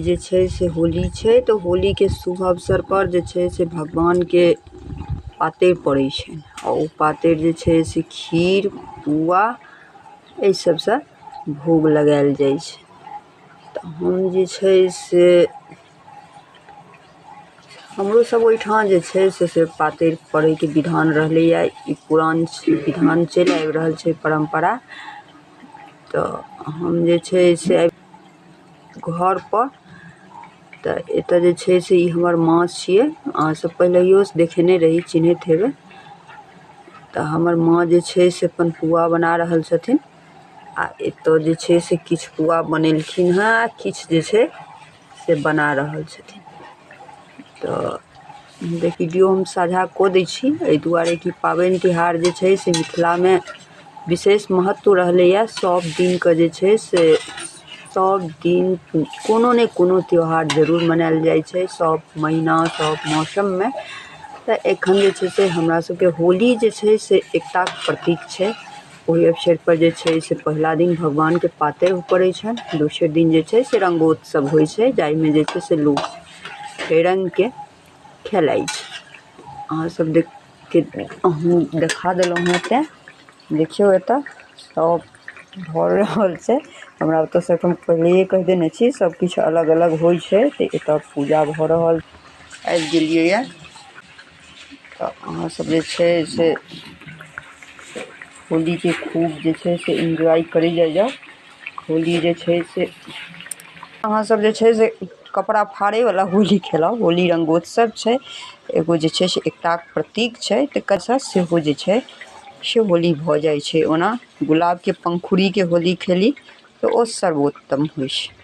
जे छै से होली छै तऽ होलीके शुभ अवसरपर जे छै से भगवानके पातरि पड़ै छनि आ ओ पातरि जे छै से खीर पुआ एहि सबसँ भोग लगायल जाइ छै। तऽ हम जे छै से हमरो सब ओहिठाम जे छै से पातरि पड़ैके विधान रहलैए। ई पुरान विधान चलि आबि रहल छै परम्परा। तऽ हम जे छै से घरपर तऽ एतऽ जे छै से ई हमर माँ छियै। अहाँ सब पहिलहियोसँ देखेने रही, चिन्हैत हेबै। तऽ हमर माँ जे छै से अपन पुआ बना रहल छथिन आ एतऽ जे छै से किछु पुआ बनेलखिन हेँ आ किछु जे छै से बना रहल छथिन। तऽ वीडियो हम साझा कऽ दै छी एहि दुआरे कि पाबनि तिहार जे छै से मिथिलामे विशेष महत्व रहलैए। सब दिनके जे छै से सब दिन कोनो ने कोनो त्यौहार जरूर मनायल जाइ छै सब महीना सब मौसममे। तऽ एखन जे छै से हमरा सबके होली जे छै से एकताके प्रतीक छै। ओहि अवसरपर जे छै से पहिला दिन भगवानके पातरि पड़ै छनि, दोसर दिन जे छै से रंगोत्सव होइ छै, जाहिमे जे छै से लोक रंगके खेलाइ छै। अहाँ सब देख के अहूँ देखा देलहुँ हेँ तेँ देखियौ एतऽ सब भऽ रहल छै। हमरा ओतऽसँ हम पहिलैये कहि देने छी, सबकिछु अलग अलग होइ छै। तऽ एतऽ पूजा भऽ रहल आबि गेलियैये। तऽ अहाँ सब जे छै से होलीके खूब जे छै से एन्जॉय करै जाइ जाउ। होली जे छै से अहाँ सब जे छै से कपड़ा फाड़ैवला होली खेलाउ। होली रंगोत्सव छै, एगो जे छै से एकताके प्रतीक छै। तकर सेहो जे छै से होली भऽ जाइ छै। ओना गुलाबके पंखुड़ीके होली खेली तऽ ओ सर्वोत्तम होइ छै।